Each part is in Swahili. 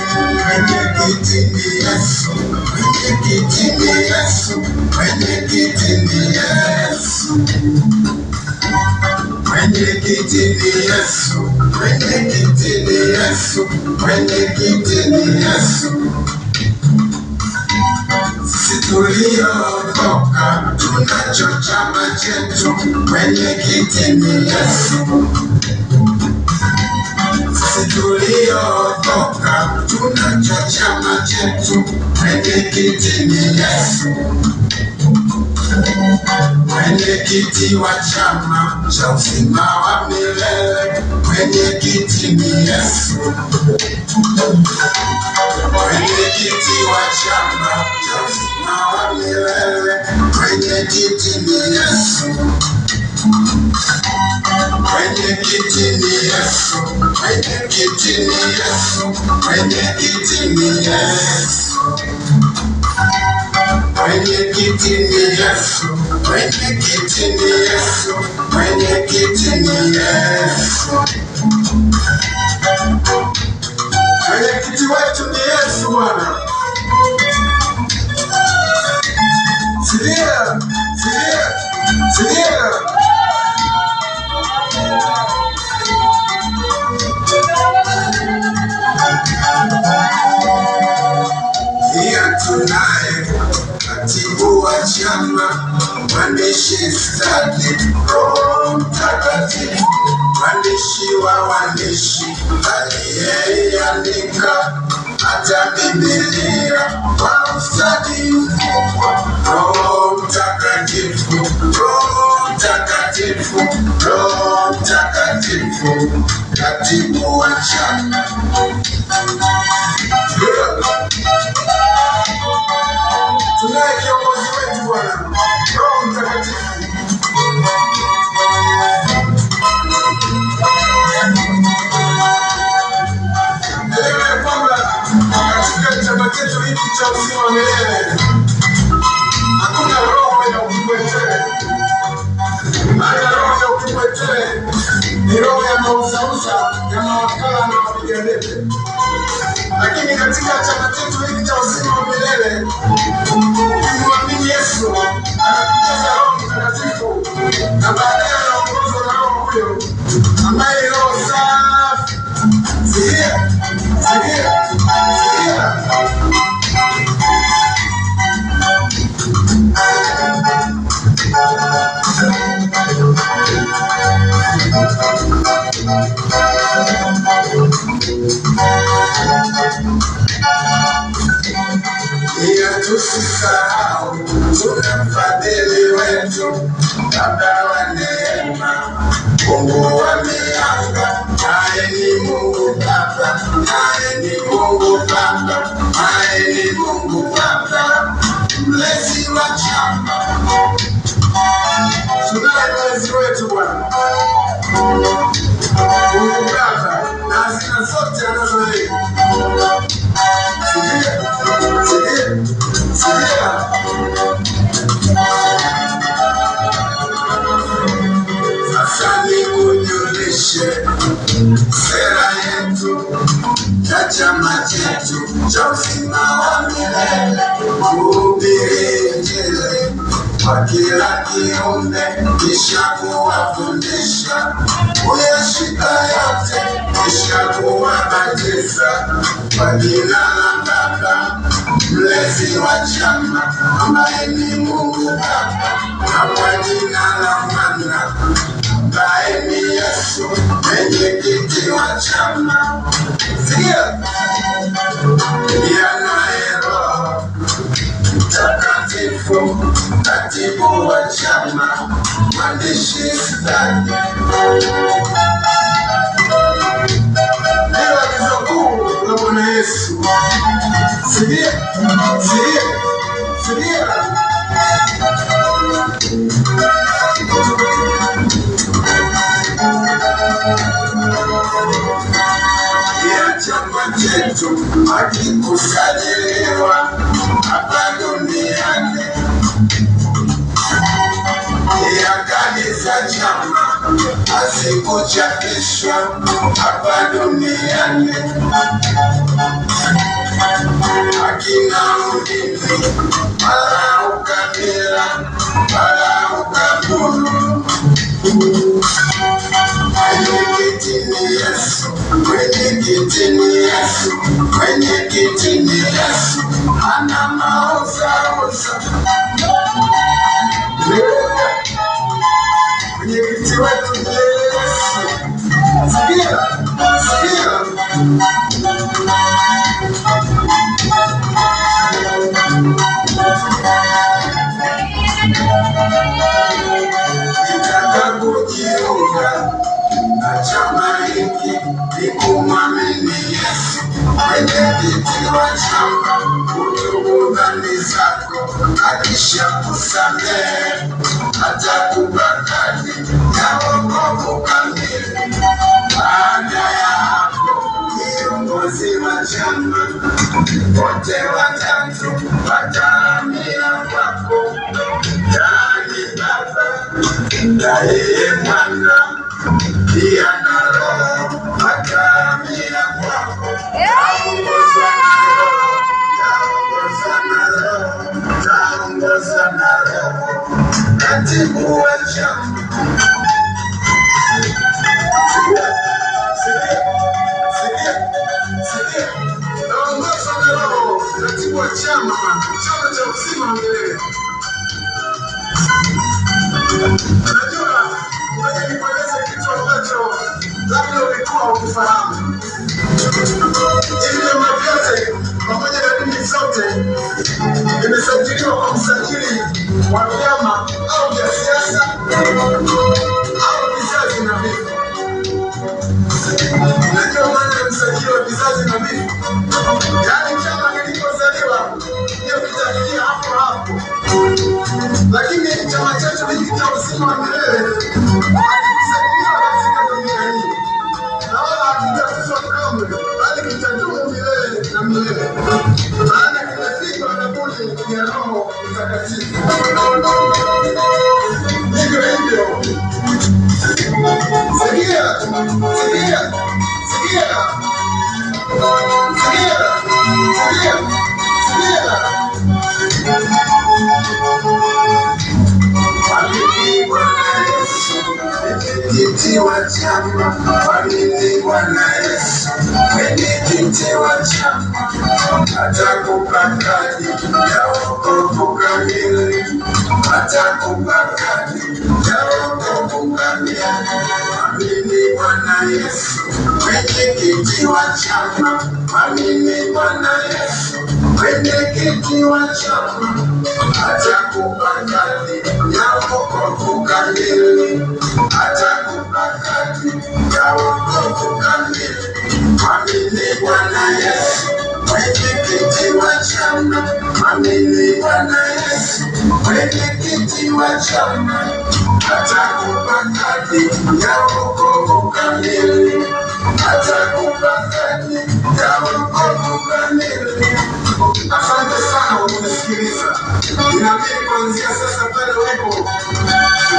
Mwenyekiti ni Yesu, mwenyekiti ni Yesu, mwenyekiti ni Yesu, mwenyekiti ni Yesu, mwenyekiti ni Yesu, mwenyekiti ni Yesu. Sisi tuliotoka tunacho chama chetu, mwenyekiti ni Yesu. Sisi tuliotoka tunacho chama chetu, mwenyekiti ni Yesu. Mwenyekiti wa chama cha uzima wa milele, mwenyekiti ni Yesu. Mwenyekiti wa chama cha uzima wa milele, mwenyekiti ni Yesu. Mwenyekiti ni Yesu, mwenyekiti ni Yesu, mwenyekiti ni Yesu. Mwenyekiti ni Yesu, mwenyekiti ni Yesu, mwenyekiti ni Yesu. Mwenyekiti wetu ni Yesu Bwana. Sikia, sikia, sikia. Pia tunaye katibu wa chama, mwandishi stadi, Roho Mtakatifu, mwandishi wa waandishi, aliyeiandika hata Biblia kwa ustadi mkubwa. Roho Mtakatifu, Roho Mtakatifu, Roho Mtakatifu, katibu wa chama. Tunaye kiongozi wetu Bwana Roho Mtakatifu. Elewa ya kwamba katika chama chetu hiki cha uzima wa milele hakuna roho ya ukibwetele, maana roho ya ukibwetele ni roho ya mauzauza ya mawakala na wapiga debe, lakini katika chama chetu hiki cha uzima wa milele ukimwamini Yesu anakujaza Roho Mtakatifu na baadaye anaongozwa na Roho huyo ambaye ni roho safi. Sikia, sikia, sikia. Pia tusisahau tuna mfadhili wetu, Baba wa neema, Mungu wa mianga, naye ni Mungu Baba, naye ni Mungu Baba, naye ni Mungu Baba, mlezi wa chama. Tunaye mlezi wetu Bwana Mungu Baba, na hazina zote anazo yeye. Sikia, sikia, sikia. Sasa nikujulishe sera yetu ya chama chetu cha uzima wa milele, kuhubiri Injili kwa kila kiumbe, kisha kuwafundisha kuyashika yote, kisha kuwabatiza kwa jina la Baba mlezi wa chama ambaye ni Mungu Baba, na kwa jina la Mwana ambaye ni Yesu, mwenyekiti wa chama. Sikia, pia naye Roho Mtakatifu, katibu wa chama, mwandishi stadi. Ndilo agizo kuu la Bwana Yesu. Sikia, sikia, sikia. Ya chama chetu hakikusajiliwa hapa duniani. Hazikuchapishwa hapa duniani, hakina udini wala ukabila wala ukaburu. Mwenyekiti ni Yesu, mwenyekiti ni Yesu, mwenyekiti ni Yesu, ana maozaoza. Mwenyekiti wetu ni Yesu. Sikia, sikia. Nitaka kujiunga na chama hiki ni kumwamini Yesu, mwenyekiti wa chama, utubu dhambi zako, akishakusamehe atakupa kadi ya wokovu kamili. Baada ya hapo, viongozi wa chama wote watatu watahamia kwako, yaani Baba na yeye Mwana pia na Roho watahamia kwako. Taongozwa na Roho, taongozwa na Roho, taongozwa na Roho, katibu wa chama. Sikia, sikia, sikia, sikia. Naongozwa na Roho, katibu wa chama, chama cha uzima wa milele. Unajua, ngoja nikueleze kitu ambacho labda ulikuwa ukifahamu. Hivi vyama vyote pamoja na dini zote vimesajiliwa kwa msajili wa vyama au vya siasa au vizazi na vifo. Unajua maana ya msajili wa vizazi na vifo? Yaani chama kilipozaliwa ndio kitafikia hapo hapo, lakini chama chetu hiki cha uzima wa milele hakikusajiliwa katika dunia hii na wala hakitakufa kamwe, bali kitadumu milele na milele, maana kimepigwa kaburi ya Roho Mtakatifu. Hivyo hivyo, sikia, sikia, sikia, sikia, sikia, sikia. Mwamini Bwana Yesu, mwenyekiti wa chama. Mwamini Bwana Yesu, mwenyekiti wa chama, atakupa kadi ya wokovu kamili, atakupa kadi ya wokovu kamili. Mwamini Bwana Yesu, mwenyekiti wa chama. Mwamini Bwana Yesu, mwenyekiti wa chama, atakupa kadi ya wokovu kamili, atakupa kadi ya wokovu kamili. Mwamini Bwana Yesu, mwenyekiti wa chama. Mwamini Bwana Yesu, mwenyekiti wa chama, atakupa kadi ya wokovu kamili, atakupa kadi ya wokovu kamili. Asante sana kwa kunisikiliza. Ninaamini kuanzia sasa pale ulipo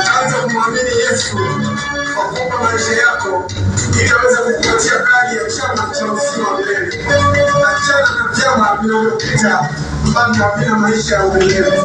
utaanza kumwamini Yesu kwa kupa maisha yako ili aweze kukupatia kadi ya chama cha uzima wa milele. Achana na vyama vinavyopita ambavyo havina maisha ya umilele.